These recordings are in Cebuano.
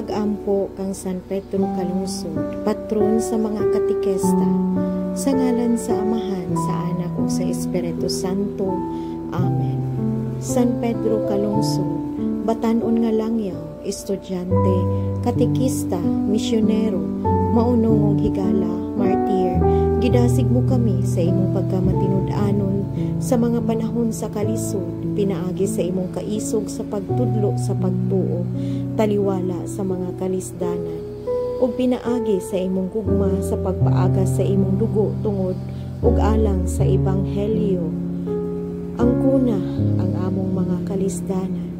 Pag-ampo kang San Pedro Calungsod, patron sa mga katikesta, sa ngalan sa Amahan, sa Anak ug sa Espiritu Santo. Amen. San Pedro Calungsod, batan-on nga langyaw, estudyante, katekista, misyonero, maunong og higala, martir, gidasig mo kami sa imong pagkamatinud-anon sa mga panahon sa kalisod, pinaagi sa imong kaisog sa pagtudlo sa pagtuo, taliwala sa mga kalisdanan, ug pinaagi sa imong gugma sa pagpaagas sa imong dugo tungod ug alang sa ebanghelyo. Angkona ang among mga kalisdanan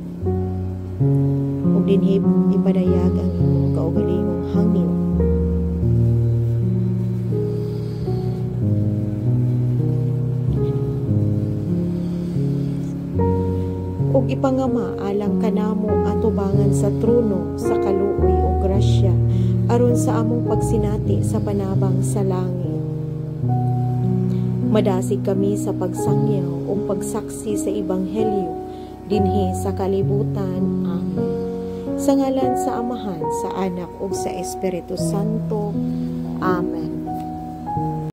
ug dinhi ipadayag ang imong kaugalingong hangyo. Ug ipangama alang kanamo atubangan sa trono sa kaluoy ug grasya aron sa among pagsinati sa panabang sa langit. Madasig kami sa pagsangyaw ug pagsaksi sa ebanghelyo dinhi sa kalibutan. Amen. Sa ngalan sa Amahan, sa Anak ug sa Espiritu Santo. Amen.